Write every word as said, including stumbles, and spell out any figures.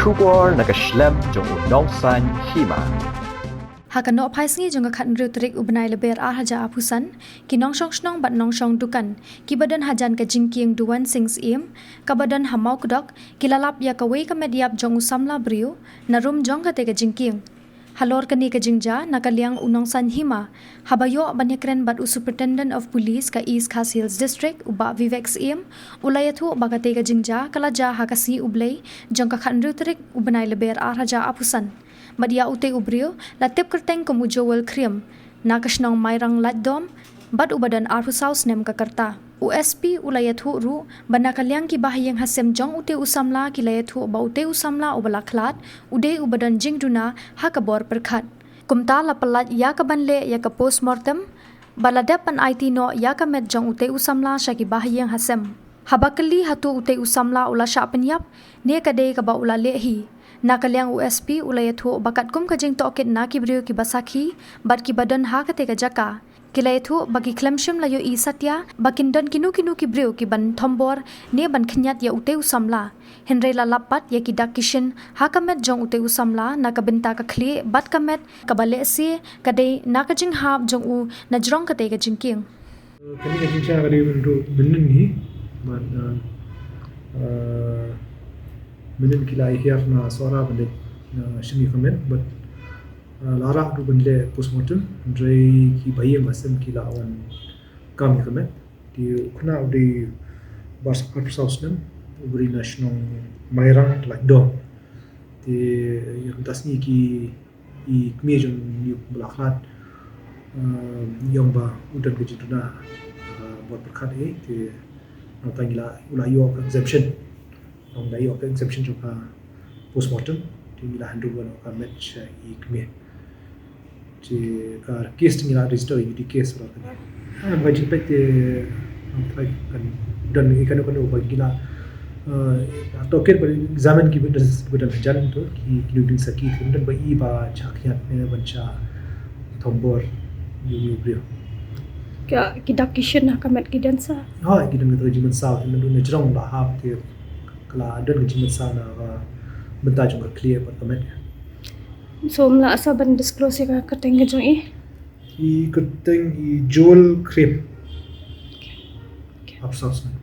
Khubor na ka shlem jong u Nongsaiñ Hima. Ha ka nohphai sngi jong ka khathynriew tarik u bnai Lber ar hajar arphew san, ki nongshong shnong bad nongshong dukan kiba don hajan ka jingkieng Duwan Sing Syiem kaba don ha Mawkdok, ki la lap ïa kawei ka met ïap jong u samla briew na rum jong kata ka jingkieng. Halor kane ka jingjia, na ka liang u Nongsaiñ Hima, haba ïoh ban ïakren bad u Superintendent of Police ka East Khasi Hills District, u Bah Vivek Syiem, u la ïathuh ba kata ka jingjia ka la jia ha ka sngi U Blei jong ka khathynriew tarik u bnai Lber ar hajar arphew san. Bad ïa utei u briew la tip kyrteng kum u Joel Khriem, na ka shnong Mairang Laitdom, bad uba don arphew saw snem ka rta. U S P u la ïathuh ruh ba na ka liang ki bahaïing hasem jong utei u samla ki la ïathuh ba utei u samla uba la khlad u dei uba don jingduna ha ka bor pyrkhat. Kumta la pyllait ïa ka ban leh ïa ka postmortem bad la dep ban aiti noh ïa ka met jong utei u samla sha ki bahaïing hasem. Haba kylli hato utei u samla u la shah pynïap ne ka dei kaba u la leh hi, na ka liang u S P u la ïathuh ba katkum ka jingtohkit na ki briew kiba sakhi bad kiba don ha katei ka jaka, ki la ïathuh ba ki khlem shym la ïohi satia ba kin don kino kino ki briew ki ban thombor ne ban khynñiat ïa utei u samla. Hynrei la lap pat ïa ki dak ki shin ha ka met jong utei u samla na ka bynta ka khlieh bad ka met kaba lehse ka dei na ka jinghap jong u na jrong katei ka jingkieng. Kane ka jingjia ka dei mynta mynnin hi. Bad, eh, eh, mynnin ki la hiar na Sohra ban leit, eh, shim ïa ka met bad, eh, la rah ruh ban leh postmortem, hynrei ki bahaïing hasem ki la wan kam ïa ka met. Te u khynnah u dei bar arphew saw snem, u briew na shnong Mairang Laitdom. Te ïa mynta sngi ki i kmie jong une u ba la khlad, eh, ïoh ba u don ka jingduna, eh, bor pyrkhat eh, te nangta ngi la, u la ïoh ka exemption. Nang la ïoh ka exemption jong ka postmortem, te ngi la hand over noh ka met sha i kmie. Te ka case te ngi la register ïa ka case ba la kane. Ah, ba ka jingpeit te, ah, kan don ïa kano kano ba ngi la, eh, tohkit ban examine ki witness ba don hajan to, ki, ki nongdon sakhi, ki don ba i ba shah khynñiat ne ban shah thombor ïa une u briew. Ka, ki dak ki shin ha ka met ki don sa? Ha, ki don ka jingmynsaw, ki don na jrong la hap te ka la don ka jingmynsaw na ka bynta jong ka khlieh bad ka met. So, ym lah sa ban disclose ïa ka kyrteng ka jong i? I kyrteng i Joel Khriem. Okay. Arphew saw snem.